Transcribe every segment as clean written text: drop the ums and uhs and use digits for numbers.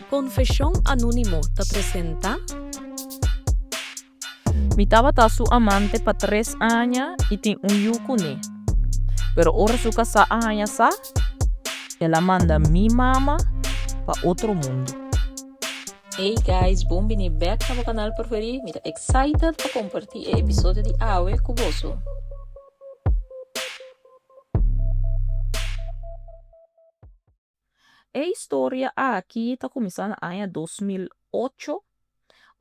Konfeshon Anónimo ta presentá. Mi tabata su amante pa tres aña i tin un yu kuné. Pero ora su kasá a haña sa, el a manda mi mama pa otro mundu. Hey guys, bon bini bek na bo kanal preferí. Mi ta excited pa kompartí e episodio di awe ku boso. E historia aki ta kuminsá na aña 2008,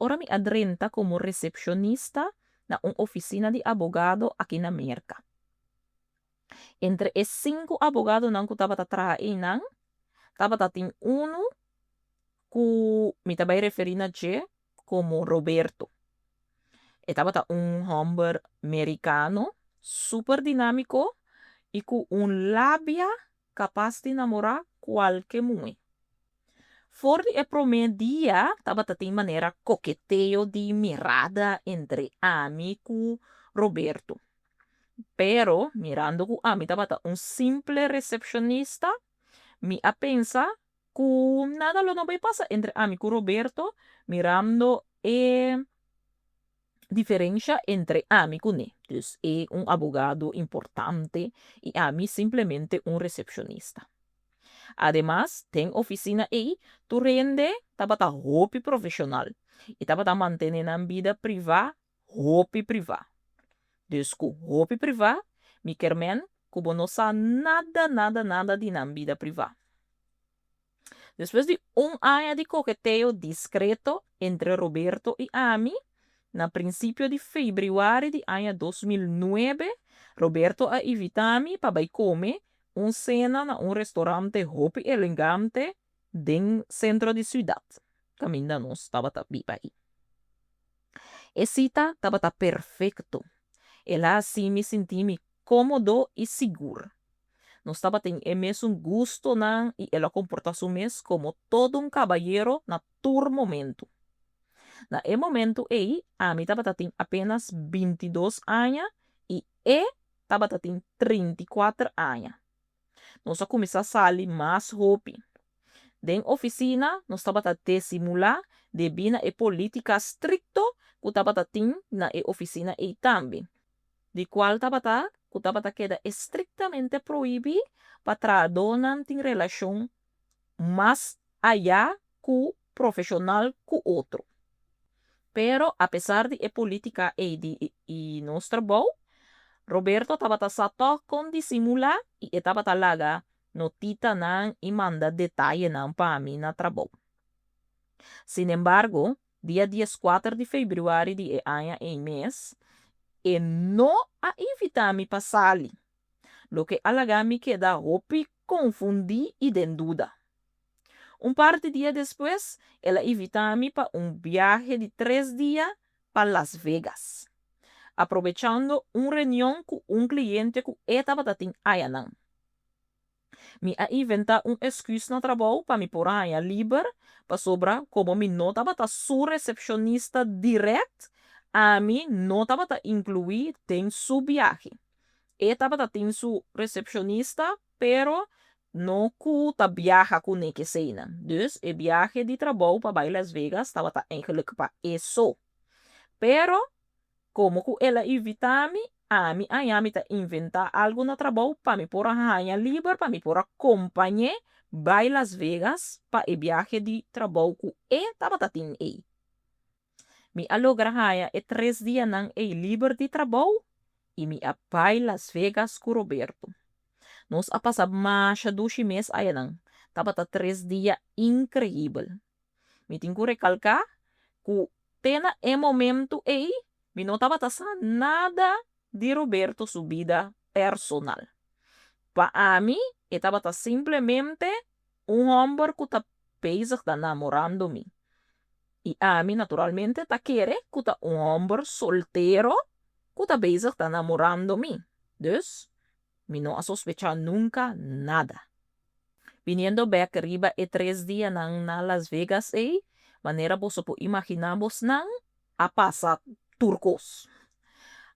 ora mi a drenta komo resepshonista na un ofisina di abogado aki na Merka. Entre e sinku abogadonan ku tabata traha einan, tabata tin unu ku mi ta bai referí na dje komo Roberto. E tabata un hòmber merikano super dinámiko i ku un labia kapas di namorá kualke muhé. For di e promé dia tabata tin manera koketeo di mirada entre ami ku Roberto. Pero, mirando ku ami tabata un simple resepshonista, mi a pensa ku nada lo no bai pasa entre ami ku Roberto mirando e diferensha entre ami ku ne. Dus e un abogado importante i ami simplemente un resepshonista. Ademas, den ofisina ei tur hende tabata hopi profeshonal i tabata mantene nan bida privá hopi privá. Dus ku hopi privá mi ker men ku bo no sa nada nada nada di nan bida privá. Despues di un aña di koketeo diskreto entre Roberto i ami, na prinsipio di febrüari di aña 2009, Roberto a invitá mi pa bai kome un sena na un restorante hopi elegante den sentro di siudat, kaminda nos tabata biba ei. E sita tabata perfekto. El a hasi mi sinti mi kómodo i sigur. Nos tabatin e mesun gustonan i el a komportá su mes komo todo un kabayero na tur momentu. Na e momentu ei ami tabata tin apénas 22 aña i e tabata tin 34 aña. Nos a kuminsá sali mas hopi. Den ofisina nos tabata desimulá debí na e polítika strikto ku tabata tin na e ofisina ei tambe, di kual tabata ku tabata keda estriktamente prohibí pa trahadónan tin relashon mas ayá ku profeshonal ku otro. Pero apesar di e polítika ei di i nos trabou, Roberto tabata sa tòg kon disimulá i e tabata laga notitanan i manda detayenan pa mi na trabou. Sinembargo, dia 14 di febrüari di e aña ei mes, e no a invitá mi pa sali, loke a laga mi keda hopi konfundí i den duda. Un par di dia despues, el a invitá mi pa un biahe di 3 dia pa Las Vegas, aprovechando un reunion ku un kliente ku e tabata tin ayanan. Mi a inventá un esküs na trabou pa mi por a haña liber, pasobra komo mi no tabata su resepshonista dirèkt, ami no tabata inkluí den su biahe. E tabata tin su resepshonista, pero no ku ta biaha kuné keseinan. Dus e biahe di trabou pa bai Las Vegas tabata eigenlijk pa e so. Pero komo ku el a invitá mi, ami aña mi ta inventá algu na trabou pa mi por a haña liber pa mi por a kompañ'é bai Las Vegas pa e biahe di trabou ku e tabata tin ei. Mi a logra haña e 3 dianan ei liber di trabou i mi a bai Las Vegas ku Roberto. Nos a pasa masha dushi mes ayanan. Tabata 3 dia inkreibel. Mi tin ku rekalká ku te na e momentu ei mi no tabata sa nada di Roberto su bida personal. Pa ami e tabata simplemente un hòmber ku ta bezig ta namorando mi. I ami naturalmente ta kere ku ta un hòmber soltero ku ta bezig ta namorando mi. Dus, mi no a sospechá nunka nada. Biniendo bèk riba e 3 dianan na Las Vegas ei, manera boso por imaginá bosnan, a pasa tur kos.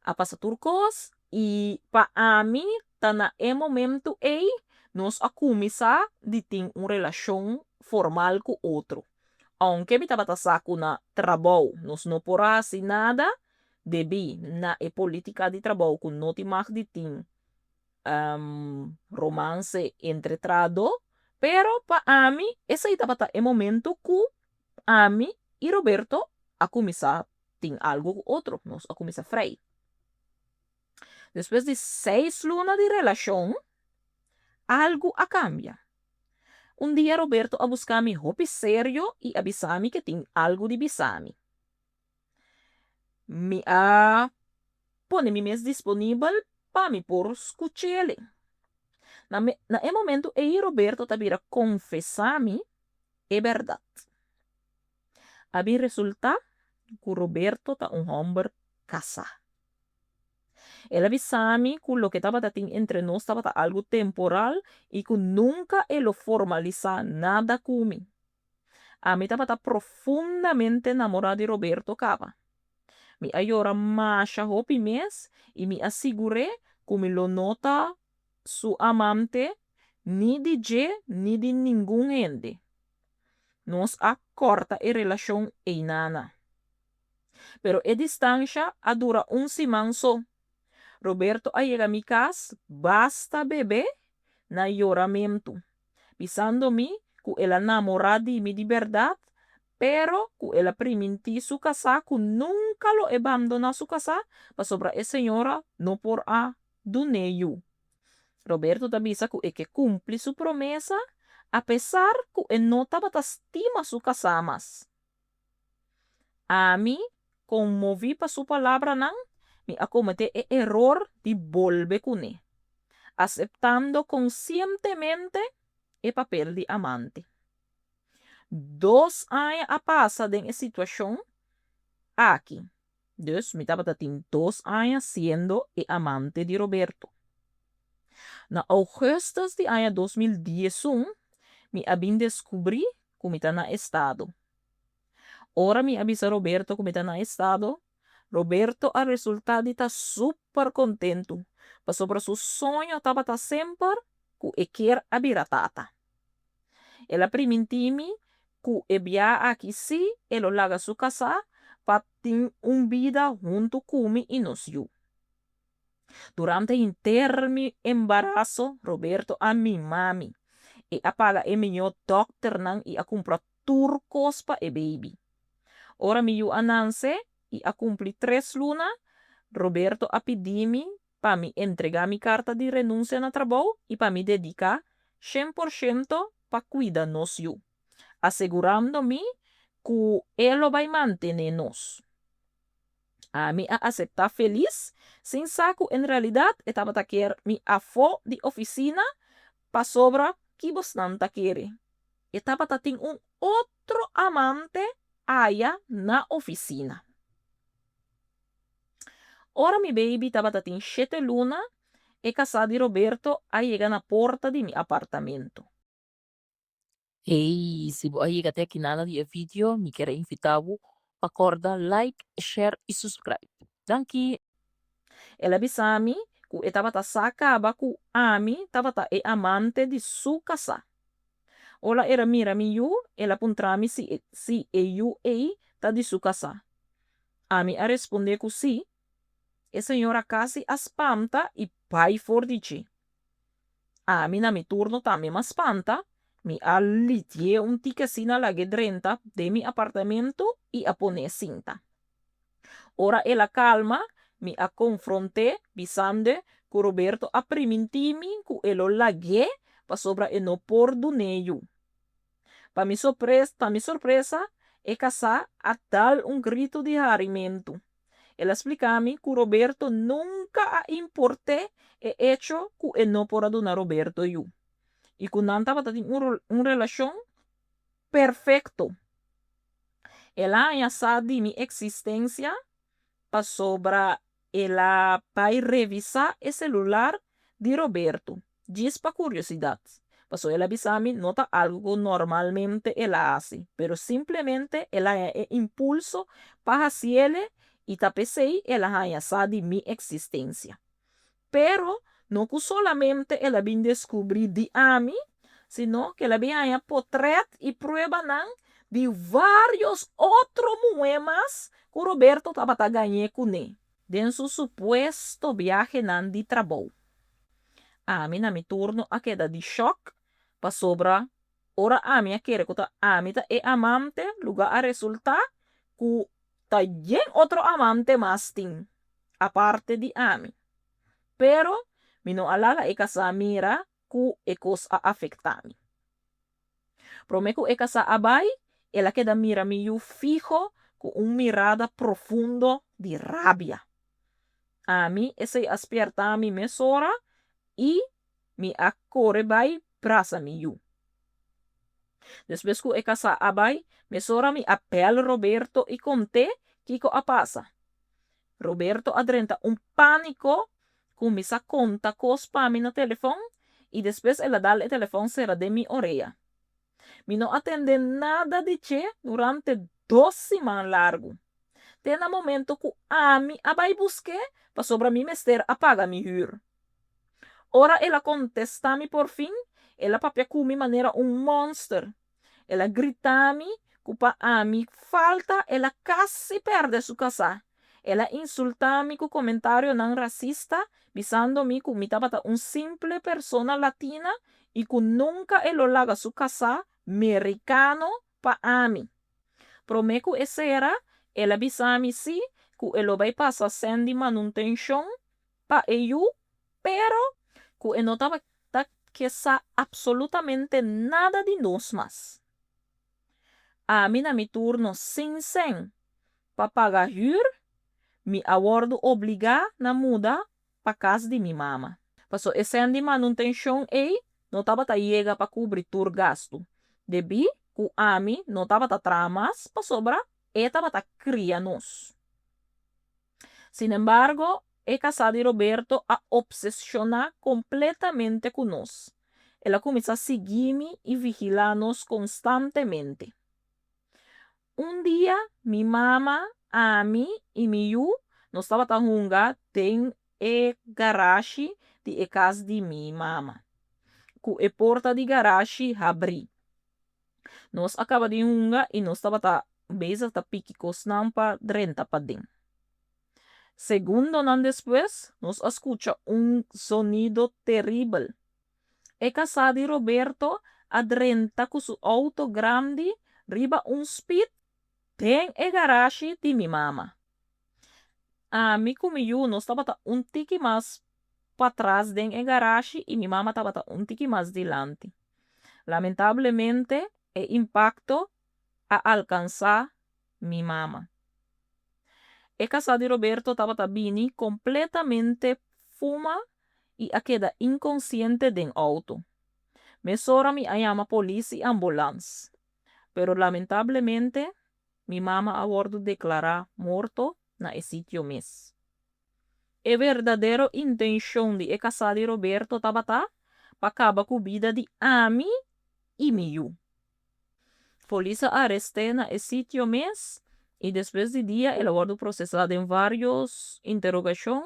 A pasa tur kos i pa ami ta na e momentu ei nos a kuminsá di tin un relashon formal ku otro. Ounke mi tabata sa ku na trabou nos no por a hasi nada debí na e polítika di trabou ku no tin mag di tin romance entre trahadó, pero pa ami esei tabata e momento ku ami i Roberto a kuminsá tin algu ku otro, nos a kuminsá frei. Despues di seis luna di relashon, algu a kambia. Un dia Roberto a buska mi hopi serio i a bisa mi ke tin algu di bisa mi. Mi a pone mi mes disponibel pa mi por skuch'el. Na na e momentu ei Roberto ta bira konfesá mi e bèrdat. A bin resultá ku Roberto ta un hòmber kasá. El a bisa mi ku loke tabata tin entre nos tabata algu temporal i ku nunka e lo formalisá nada ku mi. Ami tabata profundamente namorá di Roberto kaba. Mi a yora masha hopi mes i mi a sigur'é ku mi lo no ta su amante ni di dje ni di ningun hende. Nos a kòrta e relashon einana. Pero e distansha a dura un siman so. Roberto a yega mi kas basta bebé na yoramentu, bisando mi ku el a namorá di mi di bèrdat, pero ku el a primintí su kasá ku nunka lo e bandoná su kasá pasobra e señora no por a dun'é yu. Roberto ta bisa ku e ke kumpli su promesa apesar ku e no tabata stima su kasá mas. Ami, konmoví pa su palabranan, mi a kometé e eror di bolbe kuné, aseptando konsientemente e papel di amante. Dos aña a pasa den e situashon aki. Dus mi tabata tin dos aña siendo e amante di Roberto. Na ougùstùs di aña 2011 mi a bin deskubrí ku mi ta na estado. Ora mi a bisa Roberto ku mi ta na estado, Roberto a resultá di ta super kontentu, pasobra su soño tabata semper ku e kier a bira tata. El a primintí mi ku e bia aki sí e lo laga su kasá pa tin un bida huntu ku mi i nos yu. Durante henter mi embaraso, Roberto a mima mi. E a paga e mihó dòkternan i a kumpra tur kos pa e beibi. Ora mi yu a nanse i a kumpli tres luna, Roberto a pidi mi pa mi entregá mi karta di renunsia na trabou i pa mi dediká shen por shento pa kuida nos yu, asegurando mi ku e lo bai mantené nos. Ami a aseptá felis, sin sa ku en realidat e tabata kier mi afó di ofisina pasobra ki bosnan ta kere. E tabata tin un otro amante aya na ofisina. Ora mi baby tabata tin shete luna, e kasá di Roberto a yega na porta di mi apartamento. Hey, si bo a yega te aki nana di e video, mi kier a invita bo pa corda like, share y subscribe. Danki! El a bisa mi ku e tabata sa kaba ku ami tabata e amante di su kasá. Ora el a mira mi yu, el a puntra mi si si e yu ei ta di su kasá. Ami a respondé ku sí. E señora kasi a spanta i bai for di dje. Ami na mi turno tambe m'a spanta, mi a litié un tiki asina lag'é drenta den mi apartamento i a pon'é sinta. Ora el a kalma, mi a konfront'é bisand'e ku Roberto a primintí mi ku e lo lag'é pasobra e no por dun'é yu. Pa mi pa mi sorpresa, e kasá a dal un gritu di harimentu. El a splika mi ku Roberto nunka a import'é e echo ku e no por a duna Roberto yu i ku nan tabata tin un un relashon perfekto. El a haña sa di mi eksistensia pasobra el a bai revisá e selular di Roberto, djis pa kuriosidat. Pasobra el a bisa mi no ta algu ku normalmente el a hasi, pero simplemente el a haña e impulso pa hasiele i ta p'esei el a haña sa di mi eksistensia. Pero no ku solamente el a bin deskubrí di ami, sino ku el a bin haña potrèt i pruebanan. di vários otro muhé mas ku Roberto tabata gañ'é kuné den su supuesto biahenan di trabou. Ami na mi turno a keda di shòk pasobra ora ami a kere ku ta ami ta e amante lugá a resultá ku ta yen otro amante mas tin aparte di ami. Pero mi no a laga e kasá mira ku e kos a afektá mi. Promé ku e kasá a bai, el a keda mira mi yu fiho ku un mirada profundo di rabia. Ami, esei a spièrtá mi mesora i mi a kore bai brasa mi yu. Despues ku e kasá a bai, mesora mi a bèl Roberto i kont'é kiko a pasa. Roberto a drenta un pániko, kuminsá konta kos pa mi na telefòn i despues el a dal e telefòn sera den mi orea. Mi no a tende nada di dje durante dos siman largu, te na momento ku ami a bai busk'é pasobra mi mester a paga mi hür. Ora el a kontestá mi porfin, el a papia ku mi manera un mònster. El a grita mi ku pa ami falta el a kasi pèrdè su kasá. El a insultá mi ku komentarionan rasista, bisando mi ku mi tabata un simple persona latina i ku nunka e lo laga su kasá merikano pa ami. Promé ku e sera, el a bisa mi sí ku e lo bai pasa sèn di manuntenshon pa e yu, pero ku e no tabata ke sa apsolutamente nada di nos mas. Ami na mi turno sin sèn pa paga hür, mi a wòrdu obligá na muda pa kas di mi mama. Paso e sèn di manuntenshon ei no tabata yega pa kubri tur gastu, debí ku ami no tabata traha mas pasobra e tabata kria nos. Sinembargo, e kasá di Roberto a opseshoná kompletamente ku nos. El a kuminsá sigui mi i vigilá nos konstantemente. Un dia, mi mama, ami i mi yu nos tabata hunga den e garashi di e kas di mi mama, ku e porta di garashi habrí. Nos a kaba di hunga i nos tabata bezig ta piki kosnan pa drenta paden. Segundonan despues nos a skucha un zonido teribel. E kasá di Roberto a drenta ku su outo grandi riba un spit den e garashi di mi mama. Ami ku mi yu nos tabata un tiki mas patras den e garashi i mi mama tabata un tiki mas dilanti. Lamentablemente e impakto a alkansá mi mama. E kasá di Roberto tabata bini kompletamente fuma i a keda inkonsiente den outo. Mesora mi a yama polis i ambulans, pero lamentablemente mi mama a wòrdu deklará morto na e sitio mes. E berdadero intenshon di e kasá di Roberto tabata pa kaba ku bida di ami i mi yu. Polis a arest'é na e sitio mes i despues di dia el a wòrdu prosesá den vários interogashon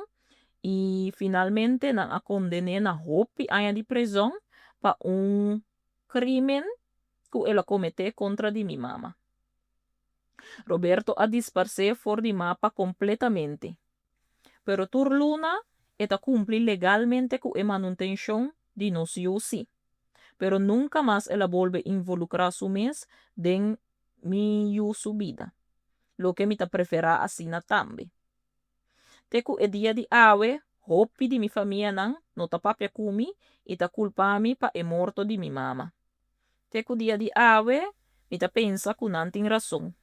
i finalmente nan a konden'é na hopi aña di prizòn pa un krímen ku el a kometé kontra di mi mama. Roberto a disparsé for di mapa kompletamente. Pero tur luna e ta kumpli legalmente ku e manuntenshon di nos yu sí. Pero nunka mas el a bolbe involukrá su mes den mi yu su bida, loke mi ta preferá asina tambe. Te ku e dia di awe hopi di mi famianan no ta papia ku mi i ta kulpa mi pa e morto di mi mama. Te ku dia di awe mi ta pensa ku nan tin rason,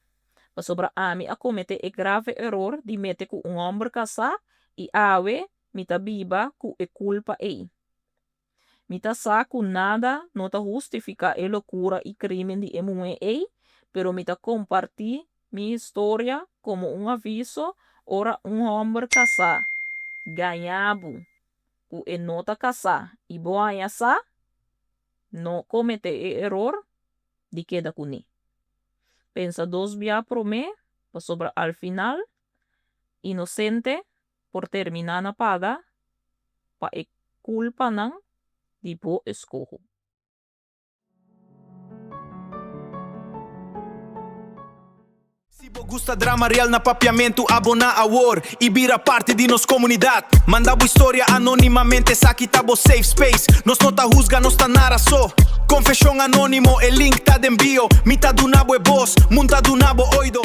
pasobra ami a kometé e grave eror di mete ku un hòmber kasá i awe mi ta biba ku e kulpa ei. Mi ta sa ku nada no ta hustifiká e lokura i krímen di e muhé ei, pero mi ta kompartí mi historia komo un aviso ora un hòmber kasá gaña bo ku e no ta kasá i bo haña sa, No kometé e eror di keda kuné. Pensa dos bia promé pasobra al final inosente por terminá na paga pa e kulpanan di bo eskoho. Si bo gusta drama real na Papiamento, abona awor y bira parti di nos comunidad. Manda bo historia anonimamente, esaki ta bo safe space. Nos no ta husga, nos ta narra so. Confesion Anonimo, e link ta den bio. Mi ta duna bo e voz, mundu ta duna bo oido.